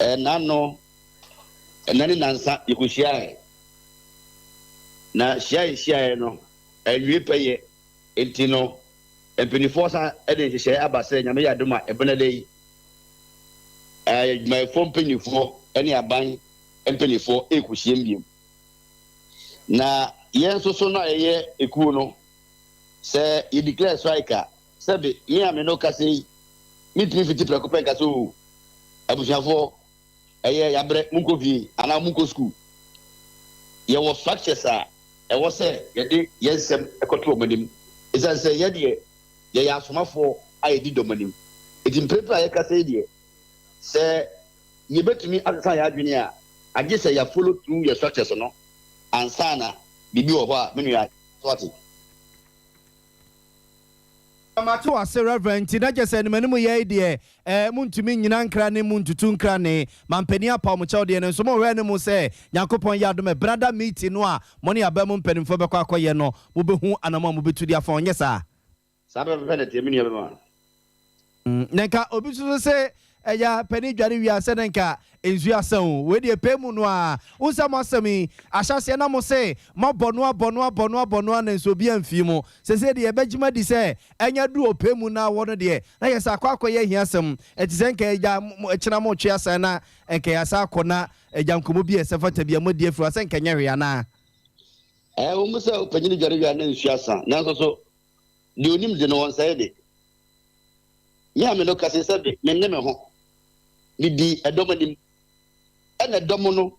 Ɛnna no, ɛnna ne nansa yɛkɔhyiaeɛ. Na hyia a yɛhyiaeɛ no, anwie pɛyɛ. Enti no, mpanimfoɔ san de nhyehyɛeɛ aba sɛ Nyame yɛ adom a, ɛbɛnɛ da yi, adwumayɛfoɔ mpanimfoɔ ne aban mpanimfoɔ rekɔhyiam bio. Na yɛn nso so no a yɛyɛ ekuo no, sɛ yɛ declare strike a, sɛbe me a me ne wo kasa yi, mentumi mfiti prɛko pɛ nka sɛ oo, abusuafoɔ, ɛyɛ yɛabrɛ, monkɔ fie anaa monkɔ sukuu. Yɛwɔ structures a ɛwɔ sɛ yɛde yɛn nsɛm kɔto wɔn anim. Ɛsiane sɛ yɛn deɛ, yɛyɛ asomafoɔ a yɛdi dɔm anim. Enti mprempren a yɛkasa yi deɛ, sɛ yɛbɛtumi asesa yɛn adwene a, agye sɛ yɛ follow through yɛn structures no ansa na biribi wɔ hɔ a, me nua, so wate? Mate wo ase Rev. Nti na kyerɛ sɛ animanim yɛ yi deɛ eh, montumi nnyina nkra ne montutu nkra ne mampanin apaw mo kyɛw deɛ no nso monhwɛ anim sɛ Nyankopɔn yɛ adom a brada meeting no a mo ne aban mu mpanimfoɔ bɛkɔ akɔyɛ no mobɛhu anamɔ a mobɛtu de afa ho nyɛ saa? Saa pɛpɛpɛ na ɛteɛ me nua bɛma. Na nka obi nso se ɛya panin dware wie a sɛ na nka nsuo asa o. Wei deɛ pɛ mu no ara. Wohu sɛ mo asɛm yi, ahyɛaseɛ na mo se moabɔ no abɔ no abɔ no abɔ no ara nanso obiara amfii mo. Seesei deɛ yɛbɛgye mo adi sɛ anya duru ɔpɛ mu na wɔ no deɛ na yɛ sɛ akɔ akɔyɛ ahiasɛm. Ɛte sɛ nka agya kyena motwe asan na nka yɛasan akɔ na agya nkɔmmɔ bi a ɛsɛ fata bi a moadi afiri hɔ a sɛ nka ɛnyɛ hwee anaa? Ɛwɔ mu sɛ ɔpanyin dware wie a na nsuo asa, nanso so deɛ onim de no ɔnsɛe de? Me a me no kase sɛ me menne me ho, medi ɛdɔm anim, ɛna ɛdɔm no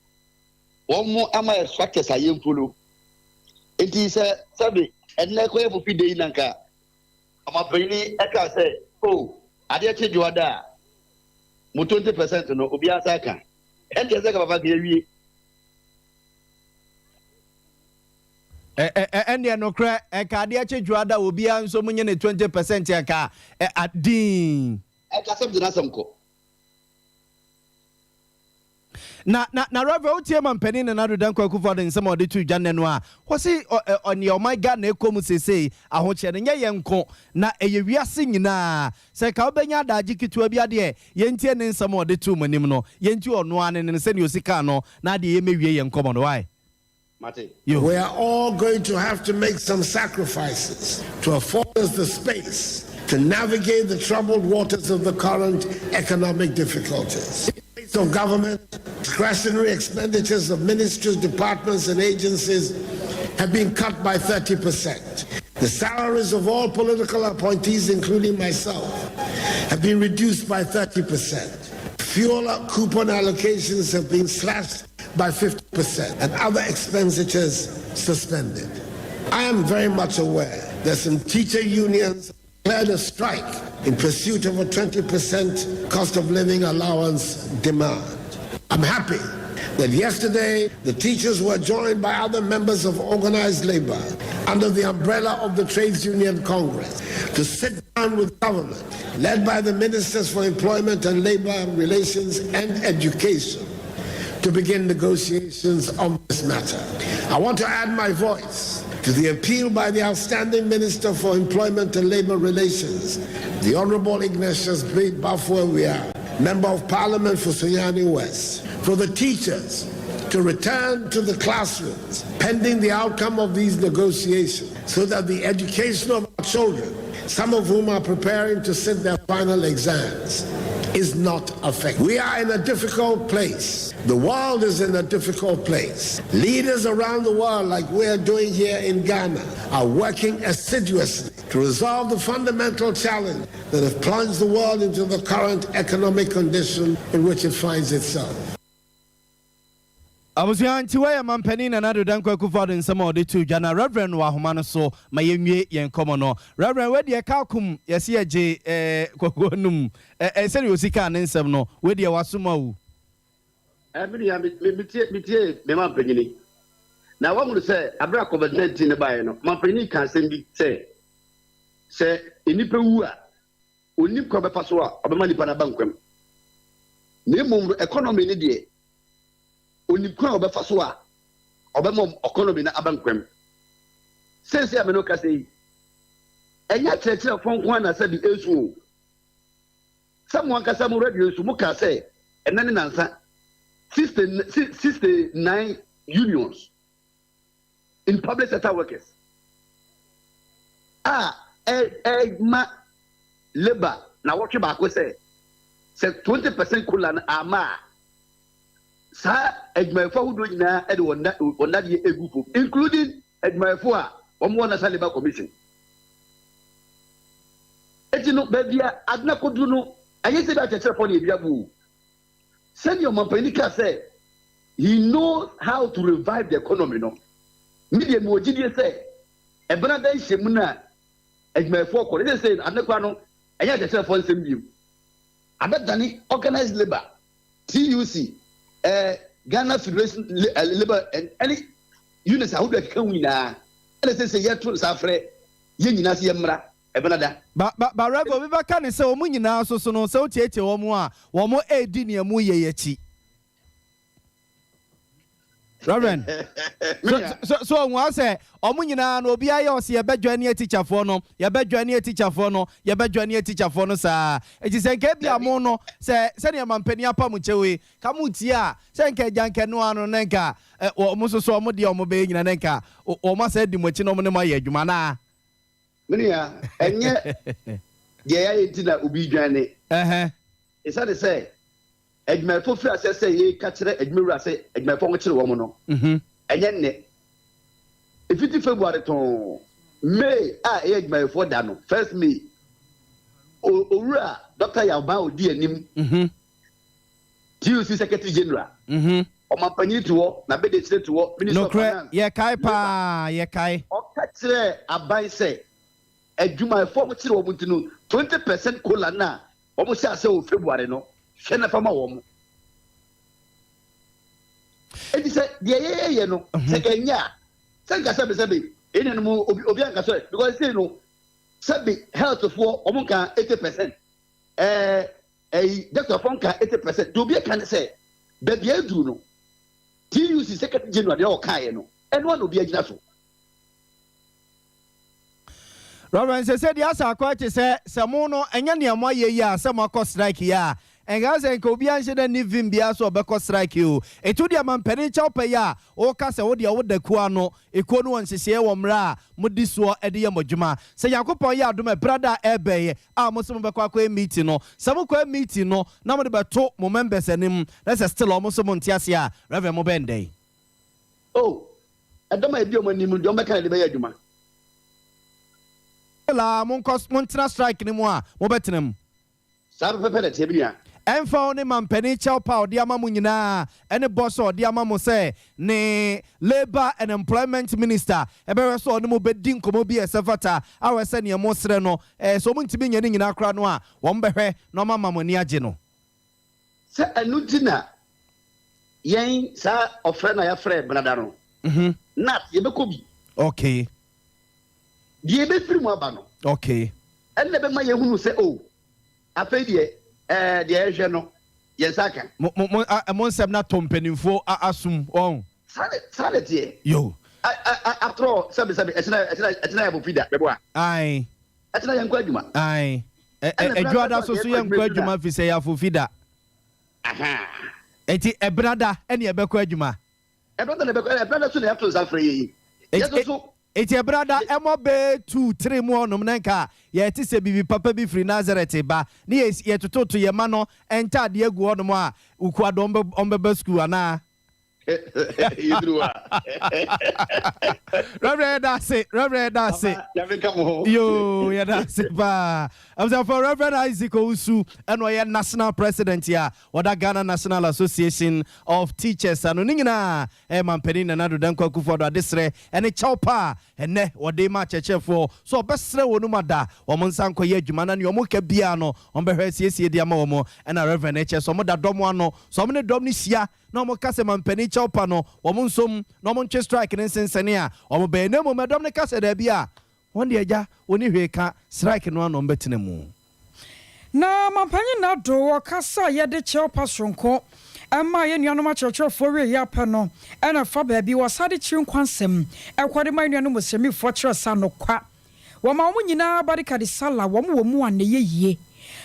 wɔn ama yɛ structures a yɛn follow. Nti sɛ sɛbe ɛnɛ kɔyɛ fofi de yi na nka ɔmapanyin ɛka sɛ o oh, adeɛ kye dwoa da a mo 20% no obiara nsa aka, ɛndeɛ sɛ ka papa ka yɛwie. Ɛndeɛ nokorɛ ɛka adeɛ kye dwoada obiara nso mo nye ne 20% ɛka ɛ dinn. Ɛka sɛm de n'asɛm kɔ. Na na na Rev wotie Mampanin Nana Addo Dankwa Akufo Addo nsɛm a ɔde too dwa nnɛ no a, ɔse ɔ ɛ ɔ nea ɔman Ghana ɛkɔ mu seesei ahokyerɛ no nyɛ yɛn nko na ɛyɛ wiase nyinaa. Sɛ nka wobɛnya adaagye ketewa bi adeɛ yɛntie ne nsɛm a ɔde too mo anim no, yɛntie ɔno ara ne ne sɛnea ɔsi kaa no na adeɛ yɛmmɛwie yɛn nkɔmmɔ no why? Mate. Yo. We are all going to have to make some sacrifices to afford us the space to navigate the troubled waters of the current economic difficulties. Of government, discretionary expenditures of ministries, departments and agencies have been cut by 30%. The salaries of all political appointees, including myself, have been reduced by 30%. Fuel coupon allocations have been slashed by 50% and other expenditures suspended. I am very much aware that some teacher unions declared a strike in pursuit of a 20% cost of living allowance demand. I'm happy that yesterday the teachers were joined by other members of organized labor under the umbrella of the Trades Union Congress to sit down with government, led by the Ministers for Employment and Labor Relations and Education, to begin negotiations on this matter. I want to add my voice to the appeal by the outstanding Minister for Employment and Labor Relations, the Honorable Ignatius B. Baffour-Awuah, Member of Parliament for Sunyani West, for the teachers to return to the classrooms pending the outcome of these negotiations so that the education of our children, some of whom are preparing to sit their final exams, is not affected. We are in a difficult place. The world is in a difficult place. Leaders around the world, like we are doing here in Ghana, are working assiduously to resolve the fundamental challenge that have plunged the world into the current economic condition in which it finds itself. Abusua, nti wei yɛ Mampanin Nana Addo Dankwa Akufo-Addo nsɛm a ɔde too dwa na Reverend wɔ ahoma no so ma yɛnwie yɛn nkɔmmɔ no. Reverend, wei deɛ kaa kum, yɛse yɛgye eh, Kwaku anum eh, eh, sɛdeɛ ɔsi kaa ne nsɛm no, wei deɛ wasom awu. Eh, me nua, me, me, metie, metie me mampanyini. Na wahunu sɛ abere a COVID-19 no baeɛ no, mampanyini ka asɛm bi sɛ, sɛ nnipa wu a, ɔnnim kwan bɛfa so a ɔbɛma nnipa no aba nkwa mu. Na mmom no, economy no deɛ, ɔnim kwan a ɔbɛfa so a ɔbɛma economy no aba nkwa mu. Seesei a me ne wo kasa yi, ɛnyɛ akyerɛkyerɛfoɔ nko ara na sɛbi ɛresu o. Sɛ mo ankasa mo radio nso mokaa sɛ ɛnnɛ ne nansa. 69 unions in public sector workers a ɛma labour na wɔtwe baako sɛ 20% COLA no ama a, saa adwumayɛfo ahodoɔ nyinaa ɛde wɔn dadeɛ egu fam, including adwumayɛfo a wɔn wɔ National Labour Commission. Eti no, baabi a adena koduru no, ɛnyɛ sɛ bi akyerɛkyerɛfoɔ na ebi abo o. Sɛnea ɔmanpanyin ka sɛ he knows how to revive the economy no, mi deɛ mi wɔ gyidie sɛ ɛbɛn da nhyɛ mu na adwumayɛfoɔ kɔ ne sɛ ade kora no, ɛnyɛ akyerɛkyerɛfoɔ nsɛm bio. Abɛdane organized labour, TUC, Ghana Federation Labour ɛne units ahodoɔ a ɛkeka ho nyinaa, ɛna sɛ yɛto nsa afrɛ yɛn nyinaa sɛ yɛmmra ɛbɛn da. Ba Rev, obi bɛka ne sɛ wɔn nyinaa so so no, sɛ wotietie wɔn a, wɔn edi nea mu yɛ yɛ akyi. Reverend, so ohun asɛ ɔmo nyinaa no, obiara yɛ ɔsi yɛbɛdwa ne atikyafoɔ no, yɛbɛdwa ne atikyafoɔ no, yɛbɛdwa ne atikyafoɔ no saa. Eti sɛ nka ebi amo no sɛ sɛnea mampanin apam kyɛw ka mo tie a, sɛ nka agya nka no ano ne nka ɛ ɔmo nso so ɔmo deɛ ɔmo bɛyɛ nyina ne nka ɔmo asɛ di mo akyi na ɔmo ne mo ayɛ adwuma naa. Menua, ɛnyɛ deɛ yɛayɛ nti na obi dwan ne. Ɛsiane sɛ adwumayɛfo firi asɛ sɛ yɛka kyerɛ adwumawura sɛ adwumayɛfo ho kyerɛ wɔn no, ɛnyɛ nnɛ. Ɛfiti February tɔn May a ɛyɛ adwumayɛfoɔ da no, first May, owura Dr Yaw Baah odi anim, TUC secretary general, ɔmampanyin te hɔ na bɛde kyerɛ te hɔ, Minister of Finance. Yɛkae paa, yɛkae. Ɔka kyerɛ aban sɛ adwumayɛfoɔ ho kyerɛ wɔn nti no, 20% COLA na wɔn hyɛ ase wɔ February no, hwɛ na fama wɔn. Eti sɛ deɛ yɛyɛ no sɛ ɛnyɛ a, sɛ nka sɛbi sɛbi ɛna no mu obi anka sɛ, because say no, sɛbi, health foɔ wɔn nka 80%, ɛyi doctor foɔ nka 80%. Deɛ obi aka ne sɛ baabi aduru no, TUC secretary general deɛ ɔkaeɛ no, ɛno ana obi agyina so. Reverend, sɛ deɛ asa akɔ akyi sɛ mo no, ɛnyɛ nea mo ayɛ yi a, sɛ mo akɔ strike yi a, nka sɛ nka obiara nhyɛ dɛ ne vim biara so ɔbɛkɔ strike o. Etu deɛ mampanin kyɛw pɛ yi a wɔka sɛ wodeɛ woda kuo ano, ekuo no wɔ nhyehyɛeɛ wɔ mmerɛ a modi soɔ de yɛ mo adwuma. Sɛ Nyankopɔn yɛ adom, ɛbrada a ɛbɛyɛ a mo sɛ mobɛkɔ akɔyɛ meeting no, sɛ mokɔyɛ meeting no na mode bɛto mo members anim na sɛ still ɔmo so mo nte ase a, Reverend, mo bɛn dɛn? Oh, ɛdɔm a ebi ɔmo anim deɛ, ɔmo bɛka na de bɛyɛ adwuma. La monkɔ montena strike no mu a, mobɛtena mu. Saa pɛpɛpɛ na tie bi nua. Ɛmfa wo ne mampanin kyɛw pa a ɔde ama mo nyinaa, ɛne bɔ sɛ ɔde ama mo sɛ ne Labour and Employment Minister ɛbɛhwɛ sɛ ɔne mo bɛdi nkɔmmɔ bi a ɛsɛ fata a wɔ sɛ neɛ mo serɛ no, sɛ ɔmo ntumi nyɛ ne nyinaa koraa no a, wɔn bɛhwɛ na ɔma ma mo ani agye no. Sɛ ɛno nti na yɛn saa ɔfrɛ na yɛafrɛ benada no na yɛbɛkɔ bi. Deɛ yɛbɛfiri mu aba no, ɛnna ɛbɛma yɛhunu sɛ o, afei deɛ deɛ yɛhwɛ no, yɛn nsa aka. Mo nsɛm na tɔ mpanimfoɔ asom wɔn. Saa na teɛ. Yo. After all, sɛbi sɛbi, ɛkyina yɛ bofi da bɛbɔ a. Ɛkyina yɛn nkɔ adwuma. Ayi, ɛdwada so so yɛn nkɔ adwuma fi sɛ yɛ afofi da. Eti ɛbrada ɛne ɛbɛkɔ adwuma. Ɛbrada na ɛbɛkɔ, ɛbrada so na yɛato nsa frɛ yɛ yi. Yɛso so. Eti ɛbrada ɛmɔ bɛɛ 2, 3 mu hɔnom na nka yɛte sɛ bibi papa bi firi Nazareth ba ne yɛ yɛtototo yɛ ma no ntaadeɛ agu hɔnom a ukuadɔ ɔmbɛba sukuu anaa. Yɛduru a. Reverend, yɛda ase. Reverend, yɛda ase. Nyame ka mo ho. Yo, yɛda ase paa. Abusuafo, Reverend Isaac Owusu ɛna ɔyɛ national president a wɔda Ghana National Association of Teachers ano. Ne nyinaa ɛyɛ mampanin Nana Addo Dankwa Akufo-Addo adesrɛ ɛne kyɛw pa a ɛnɛ wɔde ma akyerɛkyerɛfoɔ so ɔbɛsrɛ wɔn mu ada wɔn nsa nkɔyɛ adwuma na nea wɔn ka biara no, wɔn bɛhwɛ asiesie de ama wɔn. Ɛna Reverend ɛkyɛ sɛ wɔn da dɔm ano, sɛ wɔn ne dɔm no hyia na wɔn ka sɛ mampanin kyɛw pa no, wɔn nsom na wɔn ntwe strike ne nsensɛne a wɔn bɛyɛ, na mmom ɛdɔm no ka sɛ daabi a, wɔn deɛ agya wɔn hwee ka strike no ano, wɔn bɛtena mu. Na mampanyin Nado ɔkasa a yɛde kyɛw pa soronko ɛma yɛn nuanom akyerɛkyerɛfoɔ wie yɛ apɛ no, ɛna fa baabi wɔsa de kyerɛ nkwansɛm ɛkɔde ma yɛn nuanom muslimfoɔ kyerɛ sa nokwa wɔma wɔn nyinaa barika de sala wɔn wɔ mu a ne yɛ yie.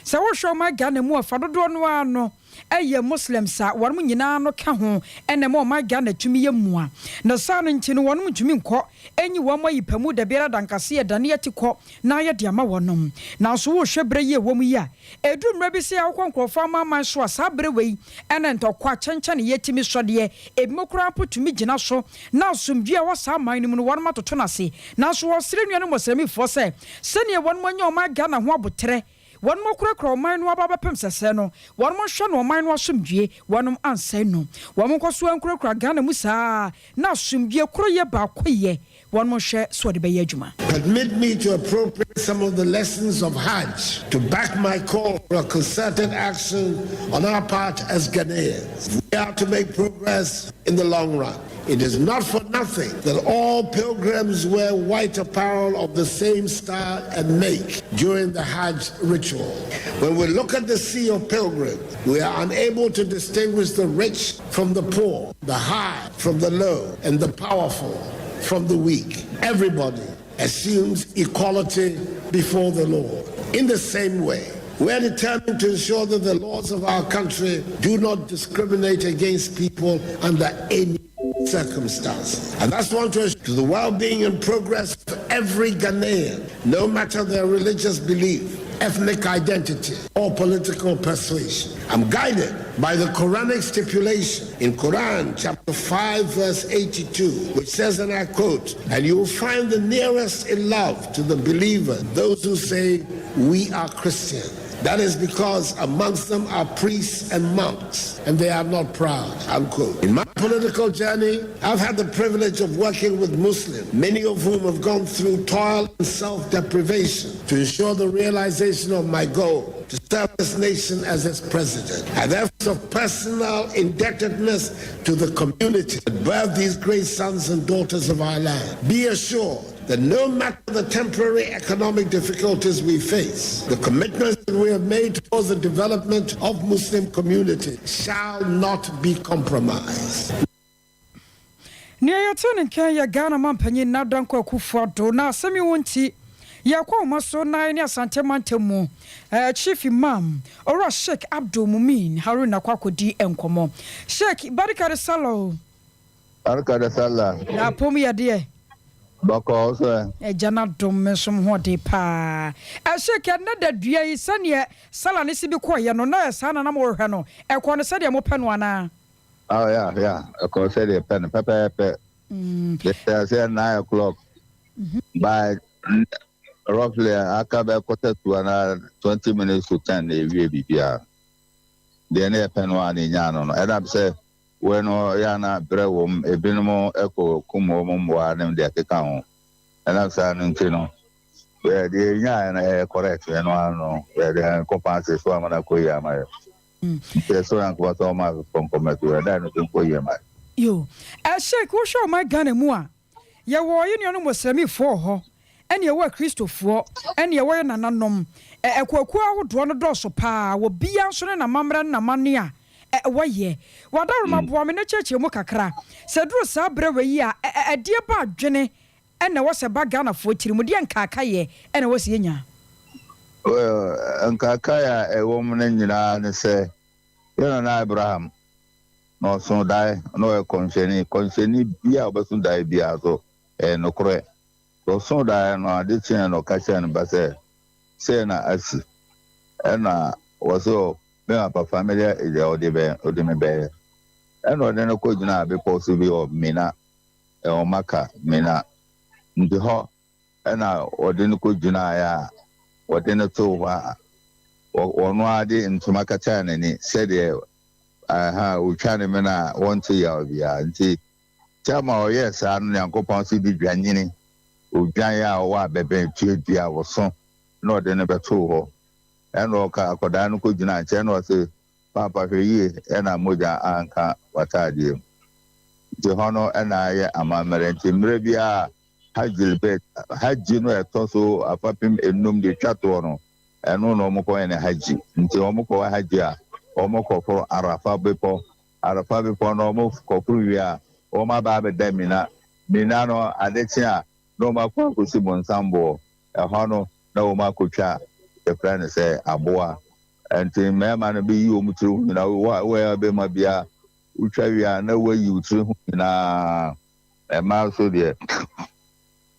Sɛ wohwɛ ɔman Ghana mu a, fa dodoɔ no ara no. yɛ Muslims a wɔnom nyinaa no ka ho na ɛma ɔman Ghana tumi yɛ mua. Na saa no nti no wɔnom ntumi nkɔ nyi wɔn ayi pa mu dabiara da nkase yɛ dane atikɔ na ayɛ de ama wɔnom. Nanso wohwɛ berɛ yi a ɛwɔ mu yi a, ɛduru mmerɛ bi sɛ wokɔ nkorɔfoɔ amanaman so a saa berɛ wei na ntɔkwa kyɛnkyɛneyɛ tumi sɔ deɛ ebinom koraa mpo tumi gyina so na asomdwoeɛ a ɛwɔ saa aman no mu no wɔnom atoto no ase. Nanso wɔsrɛ nuanom Muslimifoɔ sɛ sɛdeɛ wɔnom anya ɔman Ghana ho aboterɛ Wɔnom akurakura ɔman no aba bɛpem sɛsɛɛ no, wɔnom nhwɛ no ɔman no asomdwie, wɔnom ansɛe no. Wɔnom nkɔ so ara nkurakura Ghana mu saa ara na asomdwie, koroyɛ, baakoyɛ, wɔnom nhwɛ sɛ wɔde bɛyɛ adwuma. Permit me to appropriate some of the lessons of Hajj to back my call for a concerted action on our part as Ghanaians. If we are to make progress in the long run. It is not for nothing that all pilgrims wear white apparel of the same style and make during the Hajj ritual. When we look at the sea of pilgrims, we are unable to distinguish the rich from the poor, the high from the low, and the powerful from the weak. Everybody assumes equality before the law. In the same way, we are determined to ensure that the laws of our country do not discriminate against people under any circumstances. And that's one to, to the well-being and progress of every Ghanaian, no matter their religious belief, ethnic identity, or political persuasion. I'm guided by the Quranic stipulation in Quran chapter 5 verse 82, which says, and I quote, And you will find the nearest in love to the believer, those who say, We are Christians. That is because amongst them are priests and monks, and they are not proud. Unquote. In my political journey, I've had the privilege of working with Muslims, many of whom have gone through toil and self-deprivation to ensure the realization of my goal to serve this nation as its president. I therefore of personal indebtedness to the community that birthed these great sons and daughters of our land. Be assured that no matter the temporary economic difficulties we face, the commitments that we have made towards the development of Muslim community shall not be compromised. Nea yɛte ne nka yɛ Ghana manpanyin Nana Dankwa Akufo-Addo na asɛm yi ho nti yɛkɔ ahoma so na yɛne Asante mantam mu Chief Imam Owura Sheikh Abdul Mumin Haruna akɔ akɔdi nkɔmmɔ. Sheikh, barika da sallah o. Barika da sallah. Na apom yɛ deɛ? Bɔkɔɔ so ɛ? Agya no adom me nso me ho ɔden paa. Sheikh, ɛnnɛ da dua yi sɛdeɛ sallah no si bi kɔeɛ no na ɛyɛ saa na na morehwɛ no? Ɛkɔɔ no sɛdeɛ mopɛ no anaa? Oh yeah yeah ɛkɔɔ sɛdeɛ yɛpɛ no pɛpɛɛpɛ. Yɛhyɛɛ aseɛ nine o'clock by roughly aka bɛyɛ quarter to anaa 20 minutes to 10 na yɛwie biribiara. Deɛ ne yɛpɛ no a na yɛnyaa no no ɛnam sɛ wei no yɛ ana berɛ wɔ mu, ebinom ɛkɔ kum wɔn mmoa ne deɛ ɛkeka ho. Ɛnam saa no nti no deɛ yɛnyaa no ɛyɛ correct. Ɛno ano no yɛde Nyankopɔn ase so ama no akɔ yie ama yɛ. Nti ɛsɛ Nyankopɔn sɛ ɔma afefɔ nkɔmɛ so ɛda no so nkɔ yie ma yɛ. Yo, Sheikh, wohwɛ ɔman Ghana mu a, yɛwɔ yɛ nuanom Muslimifoɔ wɔ hɔ, ɛne yɛwɔ Akristofoɔ, ɛne yɛwɔ yɛ nananom. Akuakuo ahodoɔ no dɔɔso paa, wɔ bia nso ne n'amammerɛ ne n'amanne a wɔyɛ. Wadaroma boa me na kyerɛkyerɛ mu kakra. Sɛ duru saa berɛ wei yi a, ɛdeɛ ba adwene ɛna ɛwɔ sɛ ba Ghanafoɔ tiri mu, deɛ nkaakayɛ ɛna ɛwɔ sɛ yɛnya? Well, nkaakae a ɛwɔ mu no nyinaa ne sɛ yɛn nana Abraham na ɔso dae na ɔyɛ kɔnhyɛni. Kɔnhyɛni bia a ɔbɛso dae biara so ɛyɛ nokorɛ. Ɔso dae no, ade kyeɛ no ɔka kyerɛ no ba sɛ sɛ na asi ɛna wɔsɛ me papa familiar deɛ ɔde bɛ ɔde me bɛyɛ ɛna ɔde no kɔ gyina bepɔ so bi wɔ Mina, ɛwɔ Maka Mina. Nti hɔ ɛna ɔde no kɔ gyinaeɛ a wɔde no too hɔ a ɔno ara de ntoma kataa n'ani sɛdeɛ aha otwa ne mena a wɔnte yaw biara. Nti kyɛma ɔyɛɛ saa no, Nyankopɔn so de dwanyini odwan a ɔwɔ abɛbɛn tuadua wɔso na ɔde no bɛtoo hɔ. Ɛna ɔka akwadaa no kɔ gyina nkyɛn na ɔse, "Papa, hwɛ yie ɛna mogya anka w'ataadeɛ mu." Nti hɔ no ɛna ayɛ amammerɛ. Nti mmerɛ biara Hajj bɛ Hajj no ɛtɔ so afapem enum de twa toɔ no, ɛno na wɔn kɔ yɛ ne Hajj. Nti wɔn kɔ Hajj a, wɔn kɔforo Arafa bepɔ. Arafa bepɔ no, wɔn kɔforo wie a, wɔn aba abɛda Mina. Mina no, ade kye a, na wɔn akɔ akɔsi bonsam boɔ ɛhɔ no na wɔn akɔtwa, yɛfrɛ no sɛ aboa. Nti mmarima no bɛyi wɔn tiri ho nyinaa. Wo a woyɛ ɔbarima biara, wotwa wie a na woayi wo tiri ho nyinaa. Mmaa nso deɛ,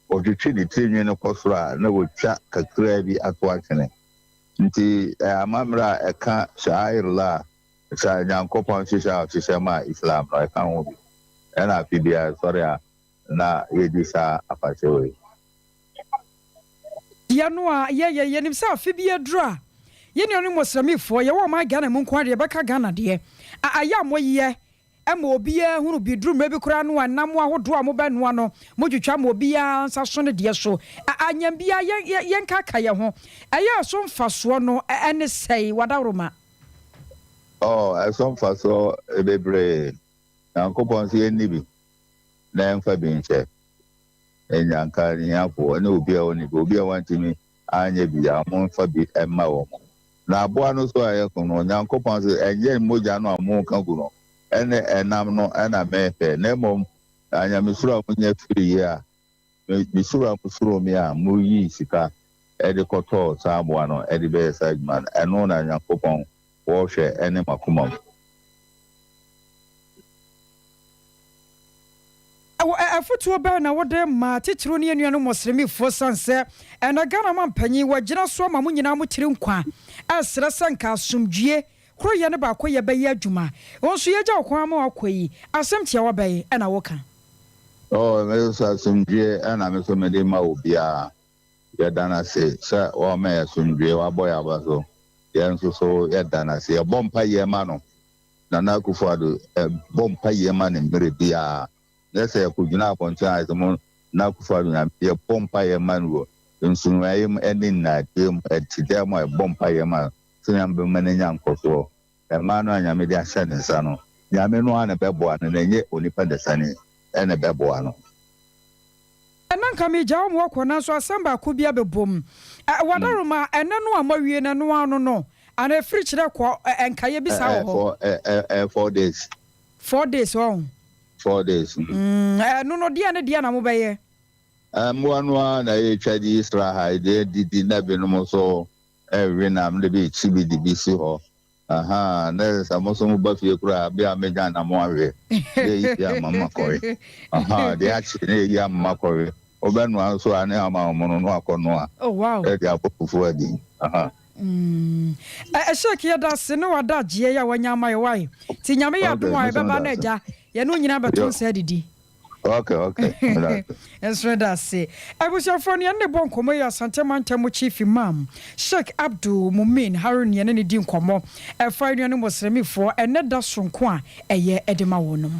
wɔtwetwe ne tiri nwi no kɔ soro a na wɔtwa kakraa bi ato atwene. Nti ɛyɛ amammerɛ a ɛka Sha'airullah, saa Nyankopɔn nhyehyɛe a ɔhyehyɛ maa Islam no, ɛka ho bi. Ɛna afe biara ɛsɔre a na yɛdi saa afahyɛ wei. Deɛ no a yɛyɛ, yɛnim sɛ afe bi aduru a, yɛn nuanom Mɔsrɛmifoɔ, yɛwɔ ɔman Ghana mu nko ara deɛ, yɛbɛka Ghana deɛ, a ayɛ a moyɛ ma obiara hunu bi, duru mmerɛ bi koraa no a, nam ahodoɔ a mobɛnoa no, motwitwa ma obiara nsa so ne deɛ so. A anyam biara, yɛn, yɛn, yɛnkaakae yɛn ho. Ɛyɛ a ɛso mfasoɔ no ne sɛe, w'adaworoma? Oh, ɛso mfasoɔ bebree. Nyankopɔn nso yɛnni bi na yɛmfa bi nkyɛ. Nnyanka, ahiafoɔ, ne obi a ɔnni bi, obi a wantumi anyɛ bi a, momfa bi mma wɔn. Na aboa no nso a yɛakum no, Onyankopɔn se, Ɛnyɛ mogya no a moreka gu no ne ɛnam no na mepɛ, na mmom anyamesuro a monya firii a me suro a mosuroo me a moyii sika de kɔtɔɔ saa aboa no de bɛyɛɛ saa adwuma no, ɛno na Nyankopɔn wɔhwɛ ne m'akoma mu. Afotuo bɛn na wode ma titiriw ne yɛn nuanom Mɔslemifoɔ sane sɛ ɛnɛ Ghana manpanyin wagyina so ama mo nyinaa mo tiri nkwa ɛresrɛ sɛ nka asomdwie, koroyɛ ne baakoyɛ bɛyɛ adwuma. Wo nso yɛagya wo kwan ama woakɔ yi, asɛm tiawa bɛn na woka? Oh, me nso asomdwie na me nso mede ma obiara. Yɛda no ase sɛ wama yɛn asomdwie, wabɔ yɛn aba so. Yɛn nso so yɛda no ase. Yɛbɔ mpaeɛ ma no. Nana Akufo Addo bɔ mpaeɛ ma no mmerɛ biara. Nyɛ sɛ yɛkɔgyina abɔnten a yɛsɛ mo Nana Akufo Addo Nyame, yɛbɔ mpaeɛ ma no wɔ nsunoeɛ mu ne nnadeɛ mu, ɛte dan mu a yɛbɔ mpaeɛ ma no sɛ Nyame bɛma no anya nkɔsoɔ. Mmaa no a Nyame de ahyɛ ne nsa no, Nyame no ara na ɛbɛboa no na ɛnyɛ onipa dasani na ɛbɛboa no. Ɛnnɛ nka megyaa wo ma woakɔ nanso asɛm baako bi abɛbom. Ɛ, w'adaworoma, ɛnnɛ no a moawie no, ɛno ara no no, anaa ɛfiri kyerɛ kɔ, ɛ, nkaeɛ bi saa wɔ hɔ? Ɛ, ɛ, ɛ, 4 days. 4 days, ɔho? 4 days. Mm, ɛno no, deɛ ne deɛ na mobɛyɛ? Mmoa no ara na yɛtwa de yi sra ha, deɛ didi na binom nso ɛwe nam de bi kyi bi de bi si hɔ. Aha, na ɛsɛ sɛ mo nso moba fie koraa bi a megya na mo awe. Deɛ yi bi ama ma kɔwe. Aha, deɛ akye ne yi ama ma kɔwe. Wobɛnoa nso a ne ama ɔmono no akɔnoa. Ɛde abɔ fufuo adi. Aha. Ɛ Sheik yɛda ase ne w'adagyeɛ yi a wanya ama yɛ wae. Nti Nyame yɛ adom a yɛbɛba na agya yɛne wo nyinaa bɛto nsa adidi. Okay. Nso da ase. Abusuafoɔ no yɛne ne bɔ nkɔmmɔ yi Asante Mantam mu Chief Imam Sheikh Abdul Mumin Harun yɛne ne di nkɔmmɔ ɛfa anuanom Muslimifoɔ ɛnɛ da soronko a ɛyɛ ɛde ma wɔnom.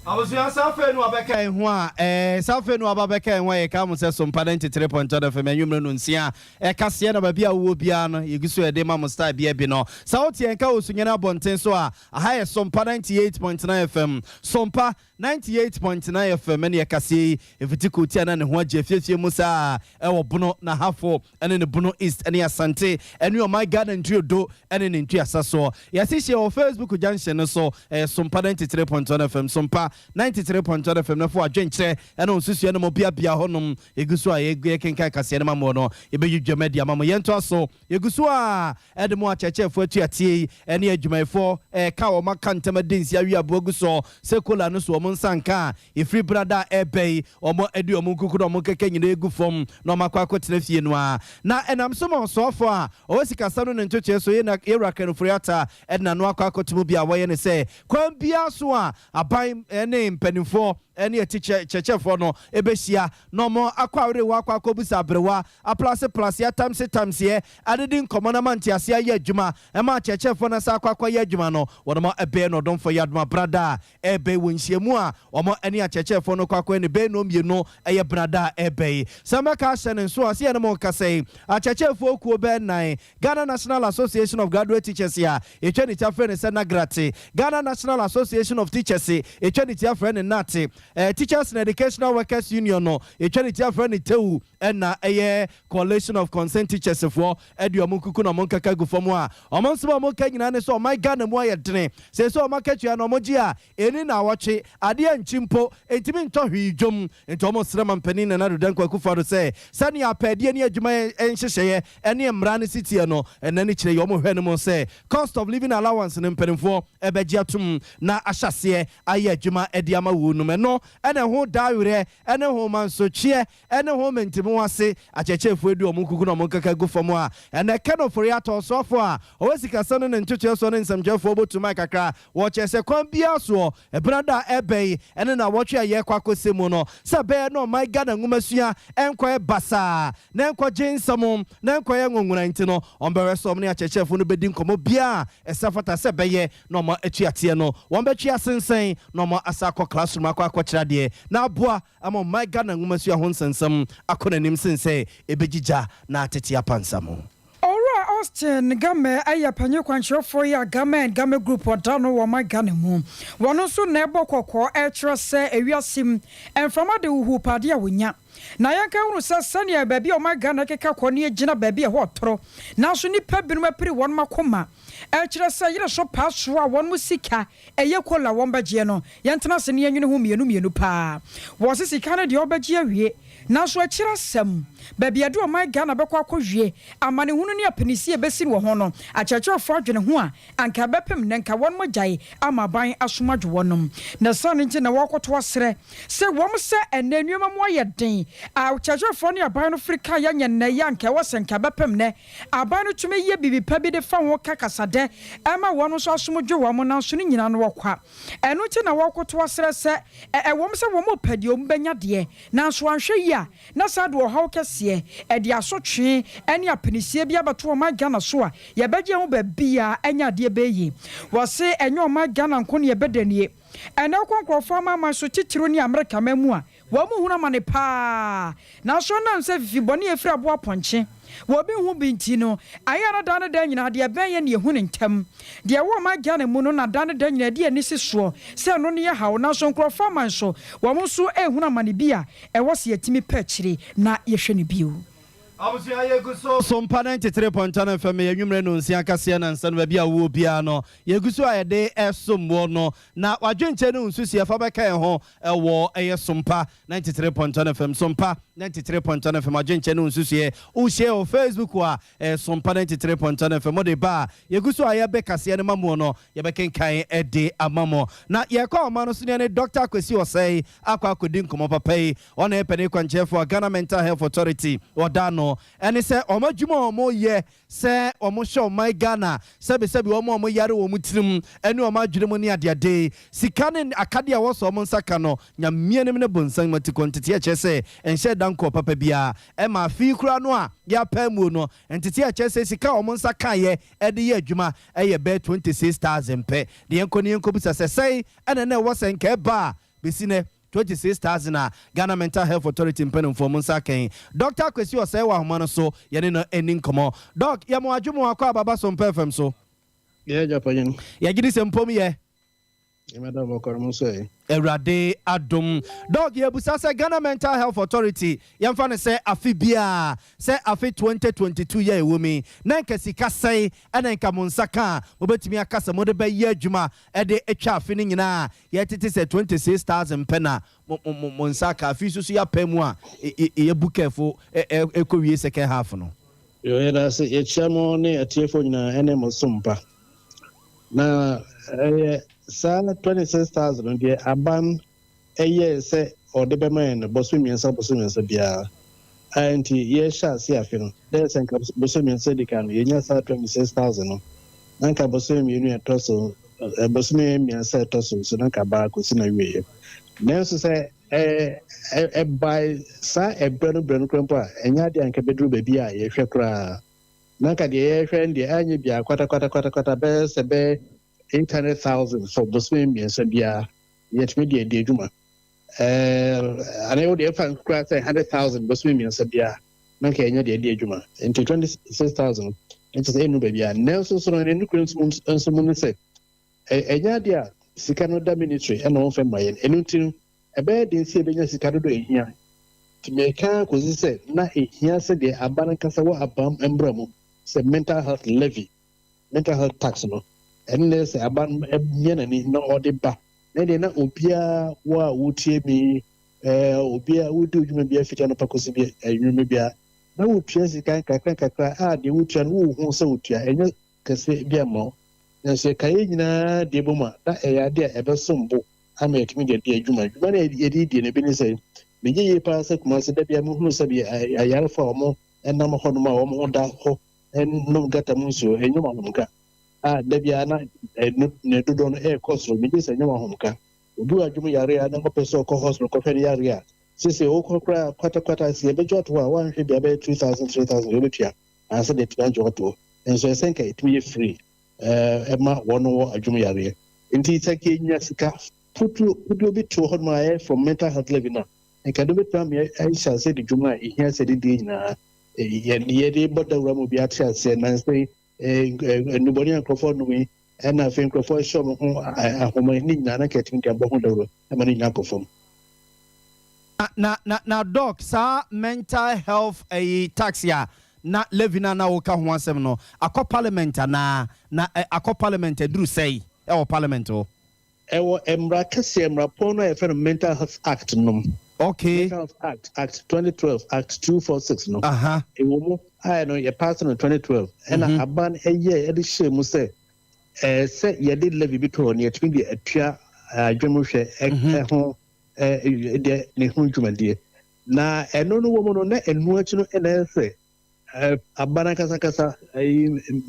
Abusua, saa afei no wabɛka yɛn ho a ɛɛ saa afei no waba bɛka yɛn ho a yɛka mo sɛ Sompa 93.1 FM anwummerɛ no nsia ɛkaseɛ na baabi a wowɔ biara no yɛgu so yɛde ma mo style bia bi no. Sɛ wote yɛn ka wɔ Sunyani abɔnten so a, aha yɛ Sompa 98.9 FM. Sompa 98.9 FM ɛne ɛkaseɛ yi ɛfiti kootia na ne ho agye afiefie mu saa ɛwɔ Bono na Hafo ɛne ne Bono East ɛne Asante ɛne ɔman Ghana ntuodo ɛne ne ntuasa soɔ. Yɛse hyia wɔ Facebook junction no so, ɛyɛ Sompa 93.1 FM, Sompa 93.1 FM na fo adwenkyerɛ ɛne nsusua no mo biabia hɔnom. Yɛgu so a yɛkenkan kaseɛ no ma mo no, yɛbɛyi dwam adi ama mo. Yɛntoa so, yɛgu so a ɛde mo akyerɛkyerɛfoɔ atuateɛ yi ɛne adwumayɛfoɔ ɛka wɔn aka ntɛm adi nsi awi aboa gu so sɛ kola no so wɔn nsa nka a ɛfiri brada a ɛbɛ yi wɔn adi wɔn nkuku na wɔn kɛkɛ nyinaa egu fam na wɔn akɔ akɔtena fie no a na ɛnam so ma ɔsoafoɔ a ɔwɔ sikasɛm no ne ntotoeɛ so yɛ yɛwura Ken Ofori-Atta ɛde n'ano akɔ akɔto mu bi a wɔyɛ ne sɛ kwan biara so a aban ne mpanimfoɔ ne ɛti kyerɛkyerɛfoɔ no ɛbɛhyia na ɔmo akɔ awerewa akɔ akɔbusa aberewa aplase plase atamse tamseɛ adedi nkɔmmɔ na ma ntease ayɛ adwuma ɛma akyerɛkyerɛfoɔ no asa akɔ akɔyɛ adwuma no. Wɔn ɛbɛyɛ no ɔdɔmfo yɛ adoma brada a ɛbɛyɛ wɔ nhyiamu a wɔn ne akyerɛkyerɛfoɔ no kɔ akɔyɛ ne bɛyɛ no mmienu ɛyɛ brada a ɛbɛyɛ sɛ mɛka ahyɛ ne nso a sɛ yɛne mo kasa yi, akyerɛkyerɛfoɔ kuo bɛɛ nan, Ghana National Association of Graduate Teachers a ɛtwa ne ti afrɛ ne sɛ NAGRAT, Ghana National Association of Teachers ɛtwa ne ti afrɛ ne NAT. Teachers and Educational Workers Union no, yɛtwa ne ti afrɛ ne TEWU, ɛna ɛyɛ Coalition of Concerned Teachers foɔ ɛde ɔmo nkuku na ɔmo nkaka gu fam a ɔmo nsɛm a ɔmo ka nyinaa ne sɛ ɔman Ghana mu ayɛ dene sɛ ɔmo akatua na ɔmo gye a ɛni na awɔtwe adeɛ nkyi mpo ntumi ntɔ hwee dwom. Nti ɔmo srɛ ma mpanin Nana Addo Dankwa Akufo-Addo sɛ sɛnea apɛdeɛ ne adwuma nhyehyɛeɛ ɛne mmara no si teɛ no, ɛnɛ ne kyerɛ yɛ ɔmo hwɛ no mu sɛ cost of living allowance no, mpanimfoɔ ɛbɛgye atom na ahyɛseɛ ayɛ adwuma ɛde ama wo nom. Ɛno ɛna ɛho daawerɛ ɛne ho mansotweɛ ɛne ho mentimu ase akyerɛkyerɛfoɔ edi ɔmo nkuku na ɔmo nkaka gu fam a ɛnɛ Ken Ofori-Atta, ɔsoafo a ɔwɔ sikasɛm no ne ntotoɛ soɔ ne nsɛmtwerɛfoɔ bɔtuma kakra, wɔkyerɛ sɛ kwan biara soɔ ɛbena da ɛbɛn ɛne na wɔtwe a yɛkɔ akɔsɛ mu no sɛ bɛyɛ na ɔman Ghana nwomasua ɛnkɔyɛ basaa na ɛnkɔgye nsɛm na ɛnkɔyɛ nwonwona. Nti no ɔmbɛhwɛ sɛ ɔmo ne akyerɛkyerɛfoɔ no bɛdi nkɔmmɔ biara ɛsɛ fata sɛ bɛyɛ na ɔmo atuateɛ no wɔn bɛtwe asensɛn na ɔmo asa akɔ classroom akɔ akɔkyerɛ adeɛ na aboa ama ɔman Ghana nwomasua ho nsɛnsɛm akɔ n'anim sen sɛ ɛbɛgyigya na atete apansam. Owura Austin Gamey ɛyɛ panyin kwankyerɛfoɔ yi a Gamey and Gamey Group ɔda no wɔ ɔman Ghana mu. Wɔn nso na ɛbɔ kɔkɔɔ ɛkyerɛ sɛ ewiase mu mframa de huhu paade a wonya na yɛnka hunu sɛ sɛnea baabi a ɔman Ghana keka kɔ ne gyina baabi a ɛhɔ ɔtoro, nanso nnipa binom apiri wɔn akoma ɛkyerɛ sɛ yere so paa so a wɔn mu sika ɛyɛ kola wɔn bɛgyeɛ no, yɛntena ase ne yɛnwene ho mmienu mmienu paa. Wɔse sika no deɛ, wɔbɛgye awie, nanso akyerɛ asɛm baabi a ɛde ɔman Ghana bɛkɔ akɔwie, amanehunu ne apenisi a ɛbɛsi wɔ ho no, akyerɛkyerɛfoɔ adwene ho a anka bɛpem ne nka wɔn mo gyae ama aban asom adwo wɔnom. Na sane nti na wɔkɔto aserɛ sɛ wɔn sɛ ɛnɛ nneɛma mu ayɛ den, akyerɛkyerɛfoɔ ne aban no firi ka yɛnyɛ nnɛ yɛ anka ɛwɔ sɛ nka bɛpem nɛ aban no tumi yɛ biribi pa bi de fa ho ka kasadɛ ɛma wɔn nso asom dwo wɔn, nanso no nyinaa no wɔkwa. Ɛno nti na wɔkoto aserɛ sɛ ɛwɔm sɛ wɔn pɛ deɛ wɔn bɛnya deɛ, nanso anhwɛ yi a na saa de ɔhaw kɛseɛ ɛde asotwe ɛne apinisie bi abɛto ɔman Ghana so a yɛbɛgye ho baabi a ɛnyɛ adeɛ bɛyie. Wɔse ɛnyɛ ɔman Ghana nko ne yɛbɛda nie. Ɛnɛ wokɔ nkurɔfoɔ amaaman so, titiro ne Amerika ma mu a, wɔn mu hunu amane paa, nanso nam sɛ fifi bɔne efiri aboa pɔnkye wɔbi hu bi nti no ayɛ no da ne da nyinaa deɛ ɛbɛn yɛ ne yɛhu ne ntɛm. Deɛ ɛwɔ ɔman Ghana mu no na da ne da nyinaa di ani si soɔ sɛ ɛno ne yɛ haw, nanso nkurɔfoɔ aman so wɔn nso ehunu amane bi a ɛwɔ sɛ yɛtumi pɛ akyire na yɛhwɛ no bio. Abusua, yɛgu so Sompa 93.1 FM, yɛnwummerɛ no nsia kaseɛ na nsa no baabi a wowɔ biara no, yɛgu so a yɛde ɛsom wɔ no na wadwenkyɛ no nsusuɛ fa bɛka yɛn ho ɛwɔ ɛyɛ Sompa 93.1 FM, Sompa 93.1 FM. Adwenkyɛ no nsusuɛ wohyia wɔ Facebook a ɛyɛ Sompa 93.1 FM. Wode ba a, yɛgu so a yɛbɛ kaseɛ no ma mu no, yɛbɛkenkan ɛde ama mo. Na yɛkɔ ɔma no so ne Dr. Kwasi Ɔsɛe akɔ akɔdi nkɔmmɔ papa yi. Ɔna yɛ panin kwankyerɛfoɔ a Ghana Mental Health Authority ɔda no, ɛne sɛ ɔmo adwuma a ɔmo yɛ sɛ ɔmo hyɛ ɔman Ghana sɛbisɛbi ɔmo a ɔmo yare wɔ ɔmo tirim ɛne ɔmo adwene mu ne adeade, sika ne akadeɛ a wɔsɔ ɔmo nsa ka no, Nyamea nim ne bonsam mati kɔntete ɛkyerɛ sɛ ɛnhyɛ da nkɔ papa biara. Ɛma afei koraa no a yɛapɛ mu no, ntete ɛkyerɛ sɛ sika a ɔmo nsa kaeɛ ɛde yɛ adwuma ɛyɛ bɛyɛ 26,000 pɛ. Deɛ yɛnkɔ ne yɛnkɔ bisa sɛ sɛn ɛna na ɛwɔ sɛ nka ɛba a bɛsi nɛ 26,000 a Ghana Mental Health Authority mpanimfoɔ mo nsa kɛn. Dr. Kwasi Ɔsɛe wɔ ahoma no so, yɛne no ani nkɔmmɔ. Doc, yɛmo adwo akɔ ababa Sompa FM so. Yɛ agya panyin. Yɛgye di sɛ mpom yɛ. Yɛmɛda bɔkɔrɔ mo nso ɛ. Awurade adom. Doc, yɛbusa sɛ Ghana Mental Health Authority, yɛmfa no sɛ afe biaa sɛ afe 2022 yɛ ɛwɔ mi na nka sika sɛe ɛna nka mo nsa ka a mobɛtumi aka sɛ mode bɛyɛ adwuma ɛde atwa afe no nyinaa, yɛtete sɛ 26,000 pɛ na mo nsa ka. Afe so so yɛapɛ mu a yɛbu kɛfo ɛkɔ wie second half no. Yo, yɛda ase. Yɛkyia mo ne atiefoɔ nyinaa ɛne mo so mpa. Na ɛyɛ saa 26,000 no deɛ, aban ɛyɛ sɛ ɔde bɛma yɛn no bɔso 3 bɔso 3 biara. A nti yɛhyɛ ase afe no dɛ sɛ nka bɔso 3 di kan no yɛnya saa 26,000 no, na nka bɔso 2 ɛtɔ so, bɔso 3 ɛtɔ so so na nka baa kɔsi na wieɛ. Nanso sɛ ɛbae saa ɛbrɛ no brɛ no koraa mpo a, ɛnyɛ adeɛ a nka bɛduru baabi a yɛhwɛ koraa. Na nka deɛ yɛhwɛ no deɛ, anyɛ bia kwatakwatakwatakwata bɛyɛ sɛ bɛyɛ 800,000 for bosome 3 biara yɛtumi de adi adwuma. Anaa wode ɛfa koraa sɛ 100,000 bosome 3 biara na nka yɛnyɛ de adi adwuma. Nti 26,000 nkyɛ sɛ ɛnnu baabi a. Nanso so no, ne nokora nso mu no sɛ ɛnyɛ adeɛ a sika no da ministry ɛna wɔmfɛ ma yɛn. Ɛno nti no Ɛbɛyɛ den sɛ yɛbɛnya sika dodoɔ a ɛhia. Nti mereka ara kɔsi sɛ na ɛhia sɛ deɛ aba no ankasa wɔ abam mmra mu sɛ mental health levy, mental health tax no, ɛno na ɛsɛ sɛ aba no mia n'ani na ɔde ba. Na ɛdeɛ na obiara wo a wotie me yi, ɛɛ obiara wodi wo dwuma biara fiti anɔpa kɔsi bi anwummerɛ biara, na wotua sika nkakra nkakra a deɛ wotua no wonhu sɛ wotua, ɛnyɛ kɛse bi amma wo. Nanso yɛka yɛn nyinaa deɛ bom a, na ɛyɛ adeɛ a ɛbɛsom bo ama yɛatumi de adi adwuma. Dwuma no a yɛde redi no, ebi ne sɛ, megye yie paa sɛ Kumasi da biara mehunu sɛ ayarefo a wɔnam hɔnom a wɔn ho da hɔ nom gata mu nsuo, ɛnyɛ wɔn ahomka a da biara na ne dodoɔ no ɛrekɔ soro. Megye sɛ ɛnyɛ wɔn ahomka. Obi wɔ adwene mu yare a na ɔpɛ sɛ ɔkɔ hospital kɔhwɛ ne yare a, seesei wokɔ koraa kwatakwata sɛ yɛbɛgye ato hɔ a, woanhwɛ bi a bɛyɛ 2000, 3000 deɛ wobɛtua ansa de atumi agye wo ato hɔ. Nso ɛsɛ nka ɛtumi yɛ free ɛma wɔn wɔ adwene mu yareɛ. Nti sɛ nka yɛnya sika putuo putuo bi to hɔ nom a ɛyɛ from mental health levy no a, nka ɛno bɛtumi ama yɛahyɛ aseɛ de dwuma a ɛhia sɛ yɛde die nyinaa yɛde bɔ dawuro ama obi ate aseɛ. Nansa yi nnubɔne a nkurɔfoɔ nom yi ɛna afei nkurɔfoɔ hyɛ wɔn ho ahoma yi ne nyinaa na nka yɛtumi de abɔ ho dawuro ma ne nyinaa kɔ fam. Na na na doc saa mental health ɛyi tax a na levy no a na woka ho asɛm no akɔ parliament anaa? Na akɔ parliament aduru sɛi ɛwɔ parliament hɔ? Ɛwɔ mmara kɛseɛ, mmara pɔn no a yɛfrɛ no Mental Health Act no mu. Okay. Mental Health Act, Act 2012, Act 246 no. Aha. Ɛwɔ mu a ɛno yɛ pass no 2012 ɛna aban ɛyɛɛ ɛde hyɛɛ mu sɛ ɛɛ sɛ yɛde levy bi to hɔ no yɛtumi de atua adwene mu hwɛ ɛho deɛ ne ho dwumadie. Na ɛno no wɔ mu no na ɛno akyi no ɛna ɛyɛ sɛ aban ankasa ankasa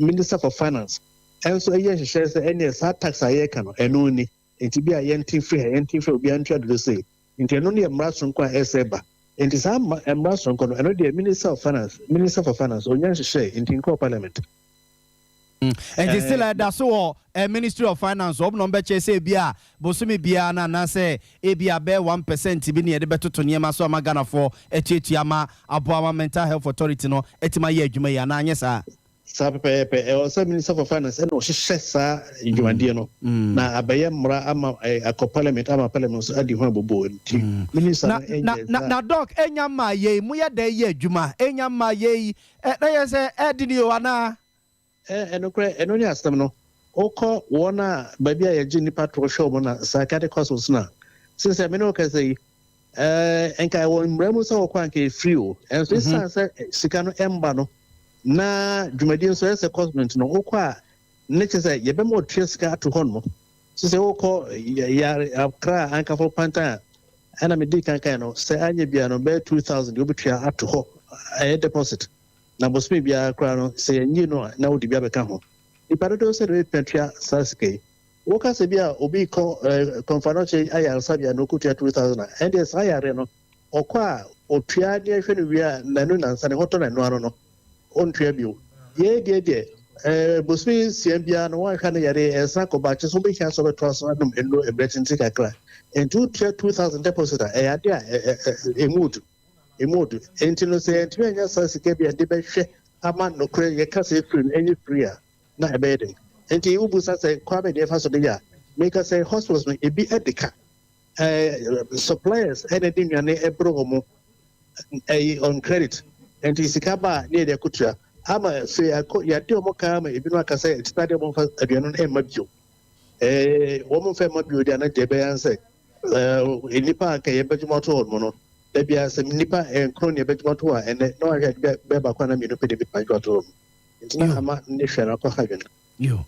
Minister for Finance ɛnso ɛyɛ nhyehyɛe sɛ ɛneɛ saa tax a yɛreka no ɛno ni nti bi a yɛnte mfiri ha yɛnte mfiri ha obiara ntua dodo sei nti ɛno no yɛ mmara soronko a ɛsɛ ba nti saa mmara soronko no ɛno deɛ Minister of Finance Minister for Finance ɔnya nhyehyɛe nti nkɔɔ Parliament. Nti still ɛda so wɔ Ministry of Finance wɔn na wɔbɛkyerɛ sɛ ebi a bosome biara no anaasɛ ebi a bɛyɛ 1% bi na yɛde bɛtoto nneɛma so ama Ghanafoɔ atuatua ama aboa ama Mental Health Authority no atumi ayɛ adwuma yi anaa anyɛ saa? Saa pɛpɛɛpɛ. Ɛwɔ sɛ Minister for Finance ɛna ɔhyehyɛ saa dwumadie no na abɛyɛ mmara ama akɔ Parliament ama Parliament nso adi ho abobo. Nti Minister no ɛnyɛ saa. Na Doc, ɛnya mmaa yei, moyɛ dɛn yɛ adwuma? Ɛnya mmaa yei, na yɛ sɛ ɛdene o anaa? Ɛ, nokorɛ, ɛno ne asɛm no. Wokɔ wɔn a baabi a yɛgye nnipa toɔ hwɛ wɔn na psychiatric hospitals no a, seesei me ne wo kasa yi, ɛ, nka ɛwɔ mmara mu sɛ wokɔ a nka ɛyɛ free o. Ɛnso ɛsiane sɛ sika no ɛmba no, na dwumadie nso ɛyɛ sɛ cost nti no, wokɔ a, ne kyerɛ sɛ yɛbɛma wɔtua sika ato hɔ nom. Seesei wokɔ yare Accra Ankafo Pantan a, ɛna medii kan kae no, sɛ anyɛ biara no, bɛyɛ 2000 deɛ wobɛtua ato hɔ, ɛyɛ deposit. Na bosome biara koraa no, sɛ yɛnnye no a, na wode bi abɛka ho. Nnipa dodow sɛn na wobetumi atua saa sika yi? Woka sɛ bi a obi rekɔ eh, Kɔmfanoche ayaresabea na okotua 2000 a, ɛndeɛ saa yareɛ no, ɔkɔ a, otua ne ɛhwɛ no wie a, nnanu nnansa ne ho tɔ no ɛno ano no, ontua bio. Yei deɛ deɛ, eh, bosome nsia biara no, woanhwɛ a na yareɛ ɛresan akɔba, kyerɛ sɛ wobɛhia sɛ wobɛtoa so anom nnuro mmerɛ tenten kakra. Enti wotua 2000 deposit a, ɛyɛ adeɛ a ɛ, ɛ, ɛ, ɛmu odu. Emu odu. Enti no sɛ yɛantumi annya saa sika bi a yɛde bɛhwɛ ama nokorɛ yɛka sɛ ɛfiri no ɛnyɛ free a, na ɛbɛyɛ den. Enti wobisa sɛ kwan bɛn na yɛfa so de yɛ a, meka sɛ hospitals no ebi de ka. Ɛɛ suppliers ɛna ɛde nnuane ɛbrɛ wɔn ɛyi on credit. Enti sika ba a ne yɛde akɔtua. Ama afei akɔ yɛade wɔn ka ama ebinom aka sɛ ɛte saa deɛ wɔmfa aduane no ɛmma bio. Ɛɛ wɔn mfa mma bio deɛ a na deɛ ɛbɛyɛ ara sɛ ɛɛ nnipa a anka yɛbɛgye wɔn ato hɔ nom no, Da biara sɛ nnipa nkron na yɛbɛgye ato hɔ a, ɛnnɛ na wɔahwɛ a bɛyɛ baako anaa mmienu pɛ na ebetumi agye ato hɔ no. Enti na ama ne hwɛ no akɔ ha adwene. Yo.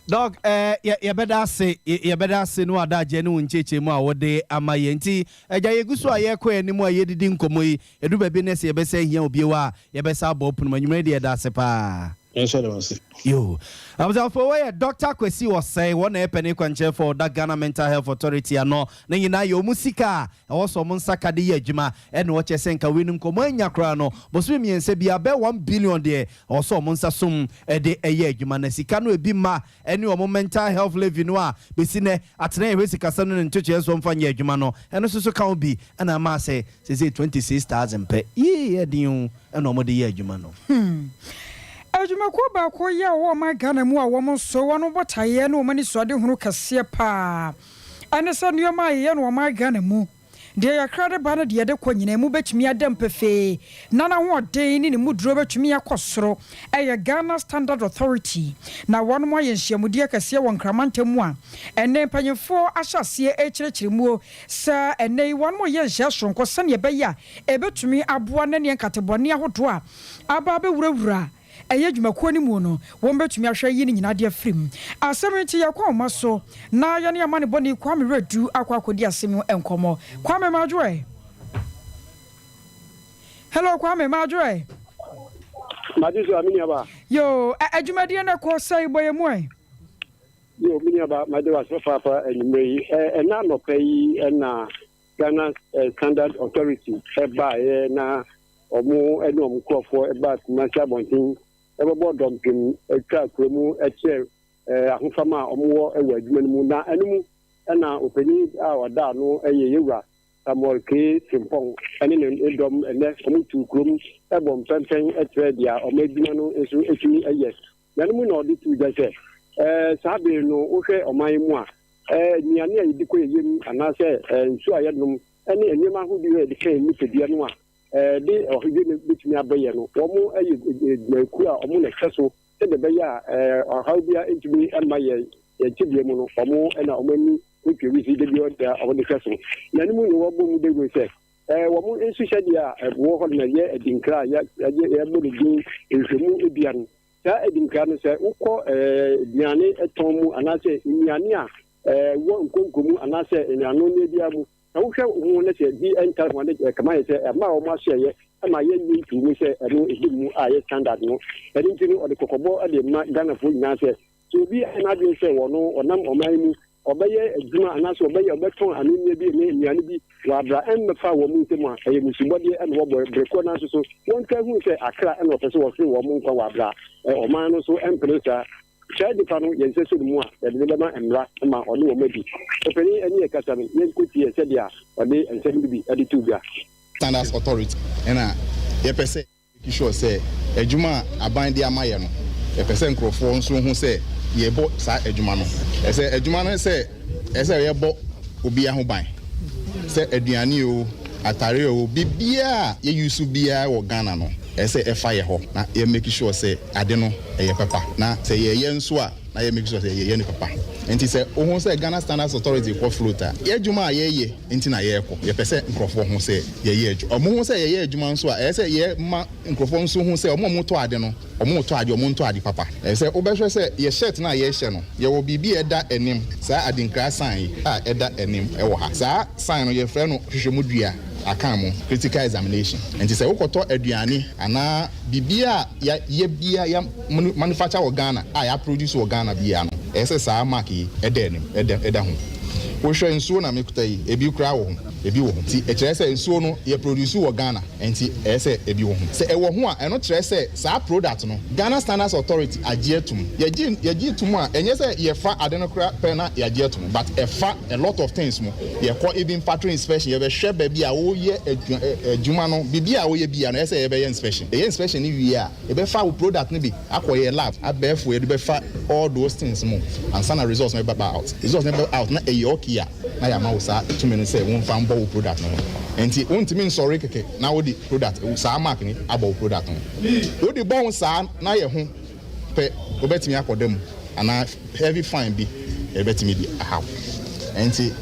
Doc, eh, yɛ, yɛbɛda ase, yɛ, yɛbɛda ase ne w'adagyeɛ ne wo nkyerɛkyerɛmu a wode ama yɛn. Nti, Agya, yɛgu so a yɛrekɔ yɛn anim a yɛredidi nkɔmmɔ yi, ɛduru baabi nnɛ sɛ yɛbɛsan ahia wo bio a, yɛbɛsan abɔ wo pono mu. Anwummerɛ yi deɛ yɛda ase paa. Me nso yɛda wo ase. Yo. Abusuafoɔ, wei yɛ Doctor Kwesi Osei, wɔn na ɛyɛ panin kwankyerɛfoɔ a ɔda Ghana Mental Health Authority ano. Ne nyinaa yɛ wɔn sika a ɛwɔ sɛ wɔn nsa ka de yɛ adwuma. Ɛna ɔkyerɛ sɛ nka wei no nka wɔn annya koraa no, bosome mmiɛnsa biara bɛyɛ 1 billion deɛ ɛwɔ sɛ wɔn nsa som de yɛ adwuma. Na sika no ebi mma ɛne wɔn mental health levy no a bɛsi nnɛ atena yɛhwɛ sikasɛm no ne ntotoeɛ nso wɔmfa nyɛ adwuma no, ɛno nso so ka ho bi na ama sɛ seesei 26,000 pɛ, yii ɛyɛ den o, ɛna wɔde yɛ adwuma no. Adwumakuo baako yi a wɔwɔ ɔman Ghana mu a wɔn nso wɔn botaeɛ ne wɔn anisoadehunu kɛseɛ paa ɛne sɛ nnoɔma a yɛyɛ no ɔman Ghana mu. Deɛ yɛkra de ba ne deɛ yɛde kɔ nyinaa mu bɛtumi ada mu pefee na n'ahoɔden ne ne mu duro bɛtumi akɔ soro. Ɛyɛ Ghana Standard Authority na wɔnom ayɛ nhyiamudeɛ kɛseɛ wɔ Nkran mantam mu a ɛnnɛ mpanyinfoɔ ahyɛ aseɛ rekyerɛkyerɛ muo sɛ ɛnnɛ yi wɔnom reyɛ nhyɛɛ soronko sɛdeɛ ɛbɛyɛ a ɛbɛtumi aboa na neɛ nkatebɔne ahodoɔ a aba abɛwurawura ɛyɛ dwumakuo no mu no, wɔbɛtumi ahwɛ ayi ne nyinaa de afiri mu. Asɛm yi nti, yɛkɔ ahoma so na yɛne amanebɔni Kwame Werɛdu akɔ akɔdi asɛm yi ho nkɔmmɔ. Kwame Madwoɛ. Hello Kwame Madwoɛ. Madwo so a, me nuaba. Yoo, adwumadie no ɛkɔ sɛn, bɔ yɛn mu ɛ? Yoo, me nuaba, mada wo ase papaapa anwummerɛ yi. Ɛna anɔpa yi na Ghana Standard Authority baeɛ na Wɔn ne wɔn nkurɔfoɔ baa Kumasi abɔnten bɛbɔɔ dɔmpem twaa kuro mu kyerɛɛ ahofama a wɔwɔ wɔ adwuma no mu. Na ɛno mu na ɔpanin a ɔda ano yɛ Yɛwura Samuel K. Frimpong ne ne dɔm ɛnnɛ wɔtuu kurom bɔ mpɛmpɛn kyerɛɛ deɛ wɔn adwuma no nso tumi yɛ. Na ɛno mu na ɔde too dwa sɛ saa bere no wohwɛ ɔman yi mu a, nnuane a yɛdi kɔ yɛn yam anaasɛ nsuo a yɛnom ne nneɛma ahodoɔ a yɛde ka yɛn nipadua no a de ɔhwehwɛ no betumi abɛyɛ no, wɔyɛ adwumayɛkuo a wɔn na ɛhwɛ so sɛdeɛ ɛbɛyɛ a ɔhaw biara ntumi mma yɛn yɛn tebea mu no, wɔn na wɔn ani kotwa wisi da biara a wɔde hwɛ so. Na ɛno mu na wɔbɔ mu dawuro sɛ wɔn nsuhyɛdeɛ a ɛwɔ hɔ no na ɛyɛ adinkra a yɛabɔ no din nhwehwɛmu dua no. Saa adinkra no, sɛ wokɔ aduane tɔn mu anaasɛ nnuane a ɛwɔ nkonko mu anaasɛ anonneɛ biara mu, Sɛ wohwɛ ho na sɛ bi ntar ho a, na ɛkame ayɛ sɛ ɛma wɔn asoɛeɛ ma yɛnnye ntoo mu sɛ ɛno ɛdi mu a ɛyɛ standard no. Ɛno nti no ɔde kɔkɔbɔ de ma Ghanafoɔ nyinaa sɛ, sɛ obi ayɛ n'adwene sɛ wɔno ɔnam ɔman yi mu ɔbɛyɛ adwuma anaasɛ ɔbɛyɛ ɔbɛtɔn anonneɛ bi ne nnuane bi wɔ abra ɛmmɛfa wɔn nsam a, ɛyɛ mmusubɔdeɛ na wɔbɔ bere korɔ no ara nso so wɔntaa hunu sɛ akra na wɔpɛ sɛ wɔhwere wɔn nkwa wɔ abra ɔman no so ɛmpene saa. Saa nipa no, yɛn nsa sɔ ne mu a, yɛde no bɛma mmara ma ɔne wɔn adi. Ɔpanin ne yɛn kasa no, yɛnkɔtie sɛdeɛ ɔde nsɛm no bi de too dwa. Standards Authority ɛna yɛpɛ sɛ yɛ make sure sɛ adwuma a aban de ama yɛ no yɛpɛ sɛ nkorɔfoɔ nso hu sɛ yɛbɔ saa adwuma no. Ɛsɛ adwuma no sɛ ɛsɛ yɛbɔ obiara ho ban sɛ aduane oo, atare oo, biribiara a yɛ use biara wɔ Ghana no ɛsɛ ɛfa yɛ hɔ na yɛ make sure sɛ ade no ɛyɛ papa na sɛ yɛyɛ nso a na yɛ make sure sɛ yɛyɛ no papa. Nti sɛ wohu sɛ Ghana Standards Authority kɔ float a, yɛ adwuma a yɛyɛ nti na yɛkɔ. Yɛpɛ sɛ nkorɔfoɔ hu sɛ yɛyɛ adwuma. Wɔn hu sɛ yɛyɛ adwuma nso a, ɛyɛ sɛ yɛ ma nkorɔfoɔ nso hu sɛ wɔn a wɔtɔ ade no, wɔn retɔ ade, wɔn ntɔ ade papa. Ɛyɛ sɛ wobɛhwɛ sɛ yɛ shirt no a yɛhyɛ no, yɛwɔ biribi a ɛda anim, saa adinkra sign yi a ɛda anim wɔ ha. Saa sign no yɛfrɛ no hwehwɛmu dua. Akan mo, critical examination. Nti sɛ wokɔtɔ aduane anaa biribiara a ya yɛ biara ya manufacture wɔ Ghana a ya produce wɔ Ghana biara no, ɛyɛ sɛ saa mark yi ɛda anim, ɛda ɛda ho. Wohwɛ nsuo na mekuta yi, ebi koraa wɔ ho, ebi wɔ ho. Nti ɛkyerɛ sɛ nsuo no yɛ produce wɔ Ghana, nti ɛyɛ sɛ ebi wɔ ho. Sɛ ɛwɔ ho a, ɛno kyerɛ sɛ saa product no, Ghana Standards Authority agye atum. Yɛgye yɛgye tom a, ɛnyɛ sɛ yɛfa ade no koraa pɛ na yɛagye atum, but ɛfa a lot of things mu. Yɛkɔ even factory inspection, yɛbɛhwɛ baabi a woyɛ adwuma no, biribi a woyɛ biara no, ɛyɛ sɛ yɛbɛyɛ inspection. Yɛyɛ inspection no wie a, yɛbɛfa wo product no bi akɔ yɛn lab, abɛɛfo yɛde bɛfa all those things mu ansa na results no bɛba out. Results no bɛba out na ɛyɛ okay a, na yɛama wo saa tumi no sɛ womfa mbɔ wo product no ho. Nti wontumi nsɔre kɛkɛ na wode product, saa mark no abɔ wo product ho. Wode bɔ ho saa na yɛ ho pɛ, wobɛtumi akɔda mu anaa heavy fine bi ɛbɛtumi de ahaw nti.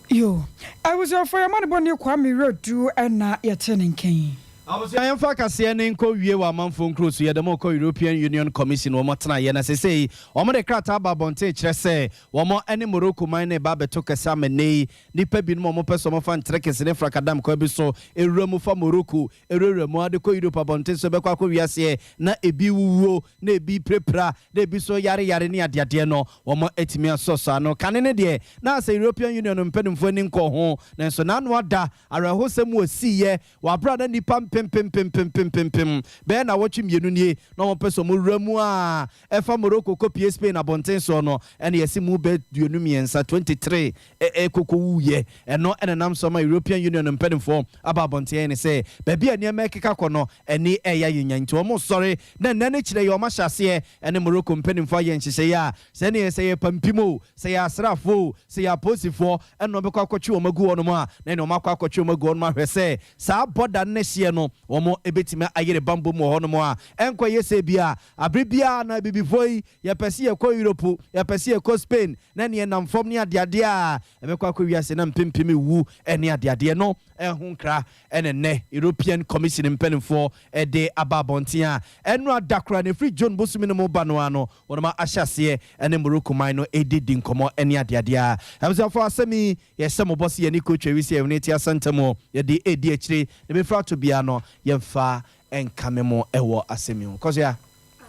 Yo, abusuafoɔ yɛn amanebɔ ni Kwame Wiredu na yɛte ne nka yi. Abusua yɛmfa kaseɛ no nkɔ wie wɔ amanfoɔ nkuro so, yɛde mo rekɔ European Union Commission wɔn atenaeɛ na sesei wɔn de krataa aba abɔnten kyerɛ sɛ wɔn ne Morocco man no reba abɛto kɛse ama nnɛ yi nnipa binom a wɔpɛ sɛ wɔfa nterekese ne frakadam kwan bi so wura mu fa Morocco wurawura mu ara de kɔ Europe abɔnten so bɛkɔ akɔ wiaseɛ na ebi wuwuo na ebi pirapira na ebi nso yare yare ne adeadeɛ no wɔn atumi asɔsɔ ano. Kane no deɛ na asɛ European Union mpanimfoɔ ani nkɔɔ ho nanso n'ano ada awerɛhosɛm wɔ siiɛ wɔ aberɛ a na nnipa mpem. mpempempempempempempem bɛyɛ nnawɔtwe mmienu nie na wɔpɛ sɛ wɔwura mu a ɛfa Morocco kɔpie Spain abɔnten soɔ no, ɛna yɛse mu bɛ 23, 23 ɛkɔkɔ wuyɛ. Ɛno ɛna nam so ma European Union mpanimfoɔ aba abɔnten ne sɛ baabi a nneɛma ɛkeka kɔ no ɛne ɛyɛ yɛnya, nti wɔn sɔre na nnɛ no kyerɛ yɛ wɔn ahyɛ aseɛ ɛne Morocco mpanimfoɔ ayɛ nhyehyɛeɛ a sɛneɛ sɛ yɛ pampim o, sɛ yɛ asraafoɔ o, sɛ yɛ apolisifoɔ, ɛna wɔbɛkɔ akɔtwe wɔn agu hɔnom a na ɛne wɔn akɔ akɔtwe wɔn agu hɔnom ahwɛ sɛ saa bɔda no hyeɛ no wɔn ebɛtumi ayere bambɔ mu wɔ hɔnom a ɛnkɔ yɛ sɛ bi a abere biara na abibifoɔ yi yɛpɛ sɛ yɛkɔ Europe, yɛpɛ sɛ yɛkɔ Spain na neɛ nam fam ne adeadeɛ a ɛbɛkɔ akɔ wiase na mpempem ewu ɛne adeadeɛ no ɛho nkra. Ɛne nnɛ European Commission mpanimfoɔ ɛde aba abɔnten a ɛno adakora ne firi June bosome no mu ba no ano wɔn ahyɛ aseɛ ɛne Morocco man no ɛdidi nkɔmmɔ ɛne adeadeɛ a abusuafoɔ, asɛm yi yɛhyɛ mo bɔ se yɛne coach awi sɛ yɛne ti asɛntɛm yɛde ɛdi akyire na bɛfiri ato biara no yɛmfa ɛnkame mo ɛwɔ asɛm yi ho kɔso ya.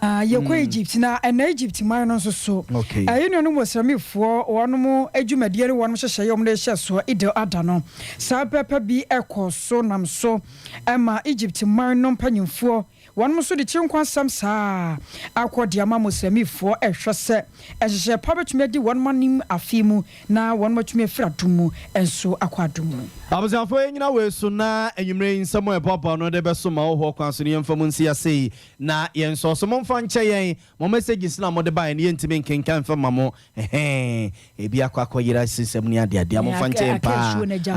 Yɛkɔ Egypt na ɛna Egypt man no nso so ɛyɛ nuanom Muslimifoɔ wɔnom adwumadie ne wɔnom hyehyɛ wɔn de hyɛ soɔ Idil Ada no saa pɛpɛ bi ɛkɔ so nam so ɛma Egypt man no mpanyinfoɔ wɔnom nso de kyerɛ nkwansɛm saa akɔ de ama Muslimifoɔ, ɛhwɛ sɛ ɛhyehyɛ pa bɛtumi adi wɔnom anim afe mu na wɔnom atumi afiri adom mu nso akɔ adom mu. Abusuafoɔ, yɛn nyina wei so na anwummerɛ yi nsɛm a ɛboaboa no de bɛso ma wɔ hɔ kwan so no yɛmfa mu nsi ase yi na yɛn nso so momfa nkyɛ yɛn mo messages na mode baeɛ no yɛntumi nkenka mfa ma mo. Ɛhɛn, ebi akɔ akɔyera sisɛm ne adeadeɛ, momfa nkyɛ yɛn paa.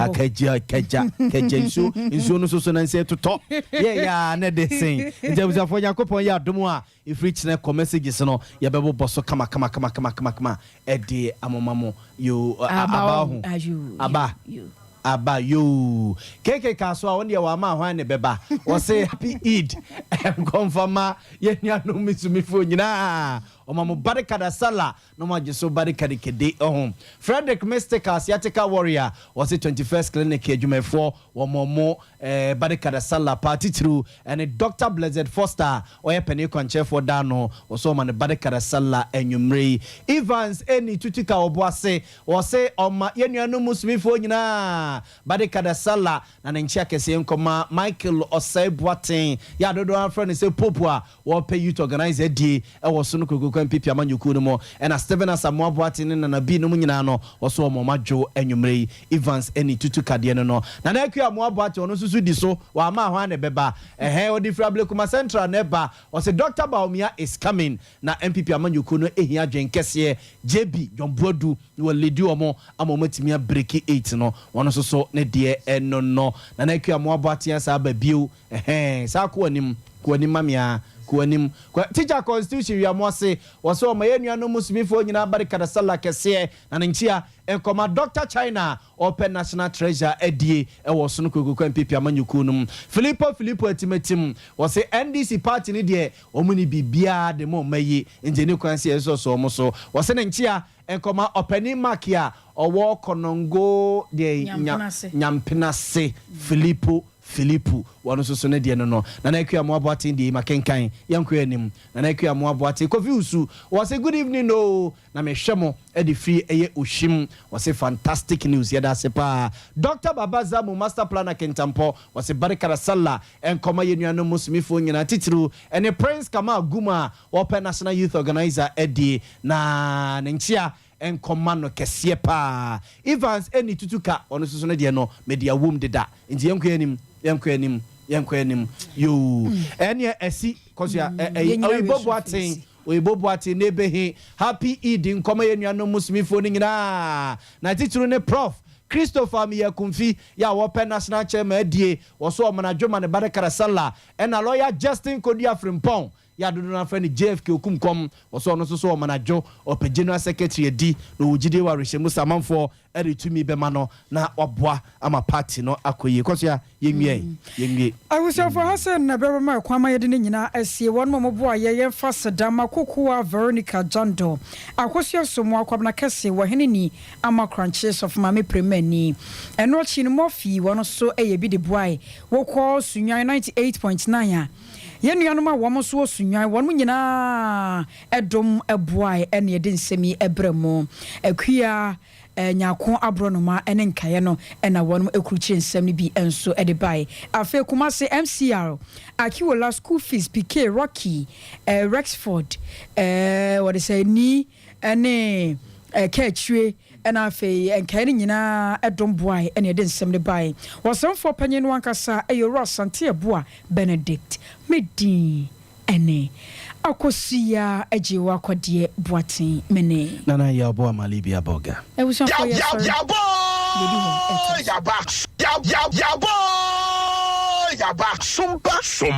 Akagya kagya kagya nsuo nsuo no soso na nsɛ totɔ yɛyɛ a ne de sen. Nti abusuafoɔ, Nyankopɔn yɛ adom a ɛfiri kyerɛ kɔ messages no yɛbɛbobɔ so kama kama kama kama kama kama ɛde amoma mo yo aba ho aba aba yoo keke ka so a wɔn deɛ wɔama hwan ne bɛba. Wɔse happy Eid nkɔmfama yɛn nuanom misumifoɔ nyinaa, ɔma mo barikada sala na mo agye so barikade kede. Ɔho Frederick Mystical Sciatica Warrior, wɔse 21st Clinic adwumayɛfoɔ wɔn mo barikada sala paa titiriw ɛne Dr Blessed Foster, ɔyɛ panin kwankyerɛfoɔ da no, wɔsɛ ɔma no barikada sala anwummerɛ yi. Evans ɛni tutuka ɔbo ase, wɔse ɔma yɛn nuanom muslimifoɔ nyinaa barikada sala na ne nkyɛn akɛseɛ nkɔma Michael Ɔsɛe Boaten yɛ adodoɔ afrɛ no sɛ Pope a wɔpɛ youth organizer die ɛwɔ so no Kokurokɔ NPP amanyɔkuo no mu, ɛna Stephen Asamoah Boaten ne Nana B nom nyinaa no wɔso wɔn ɔma dwo anwummerɛ yi. Evans ɛne tutu kadeɛ no Nana Akua Amoah Boaten, ɔno nso so di so wɔama hɔ a ne bɛba ɛhɛn ɔde firi Ablekuma Central na ɛba. Ɔsɛ Dr Bawumia is coming na NPP amanyɔkuo no ehia adwen kɛseɛ. JB John Boadu wɔ lead wɔn ama wɔn atumi abreak eight no, wɔn nso so ne deɛ ɛno no Nana Akua Amoah Boaten asa aba bio. Ɛhɛn, saa kɔ anim, kɔ anim, mamia kɔ anim. Teacher Constitution wiamu ase, wɔsɛ ɔma yɛn nuanom muslimifoɔ nyinaa barikada sala kɛseɛ na ne nkyia nkɔma Dr China ɔpɛ national treasure adie ɛwɔ so no Kokurokɔ NPP amanyɔkuo no mu. Filippo Filippo atimatim, wɔsɛ NDC party no deɛ wɔn ni biribiara de mo ɔma yi nti ne kwan si ɛsɔsɔ wɔn so. Wɔsɛ ne nkyia nkɔma ɔpanin Mark a ɔwɔ Kɔnɔngo deɛ Nyampenase. Filippo Philipu, wɔn nso so ne deɛ no Nana Akua Mo Aboaten deɛ ma kenkan yɛnkɔ anim. Nana Akua Mo Aboaten Kofi Usu, wɔsɛ good evening o, na mehwɛ mo ɛde firi ɛyɛ Ohyim. Wɔsɛ fantastic news, yɛda ase paa. Dr Baba Zamu Master Planner Kentampɔ, wɔsɛ barikara sala nkɔma yɛ nuanom muslimifoɔ nyinaa titiriw ɛne Prince Kamal Guma a wɔpɛ national youth organizer ɛdie na ne nkyea nkɔma no kɛseɛ paa. Evans ɛni tutu ka, ɔno nso so no deɛ no mede awom deda nti yɛnkɔ anim, yɛnkɔ anim, yɛnkɔ anim yoo. Ɛneɛ ɛsi kɔso a ɛyi Oyibo Boaten, Oyibo Boaten ne ebehi happy Eid nkɔma yɛ nuanom muslimifoɔ no nyinaa na titiri ne Prof Christopher Miyakumfi yɛ a wɔpɛ national chairman adie, wɔso ɔmanadwoma ne barikara sala, ɛna lawyer Justin Kodua Frimpong yɛ adodo no afrɛ no JFK Okumkɔm, wɔsɛ ɔno nso so ɔmanadwo ɔpɛ general secretary adi na ɔwɔ gyidie wɔ awerɛhyɛmu sɛ amanfoɔ ɛde tumi bɛma no na waboa ama party no akɔ yie. Kɔ so a yɛnwie, yɛnwie. Abusuafo, ha sɛ na bɛbɛma ɛkwan ma yɛde ne nyinaa asie. Wɔn ma moboa yɛ yɛmfa sedama Kokoa Veronica Jando Akosua so mo akwabena kɛse wɔ hene ni ama krankye sɔfo maame premani. Ɛno akyi no mɔfi wɔn nso yɛ bi de boae. Wokɔ Sunwan 98.9 a Yɛn nuanom a wɔn nso wɔ Sunyani, wɔn nyinaa dom boae na yɛde nsɛm yi brɛ mo. Akua Nyarko Aborɔnoma ne nkaeɛ no na wɔn kurukyire nsɛm no bi nso de bae. Afei Kumasi MCR, Akiwola School Fees, Piquet, Rocky, Rexford, wɔde sɛ Nii ne Kaakyire na afei nkaeɛ no nyinaa dom boae na yɛde nsɛm no bae. Ɔsɛmfoɔ panyin no ankasa yɛ Owura Asante Abuah Benedict. Me din ne Akosua Agyewa Kɔdeɛ Boateng. Me ne. Nana Yaw Boamah Libya Bolga. Abusuafoɔ yɛsɔre yɛdi hɔ ɛtoa so.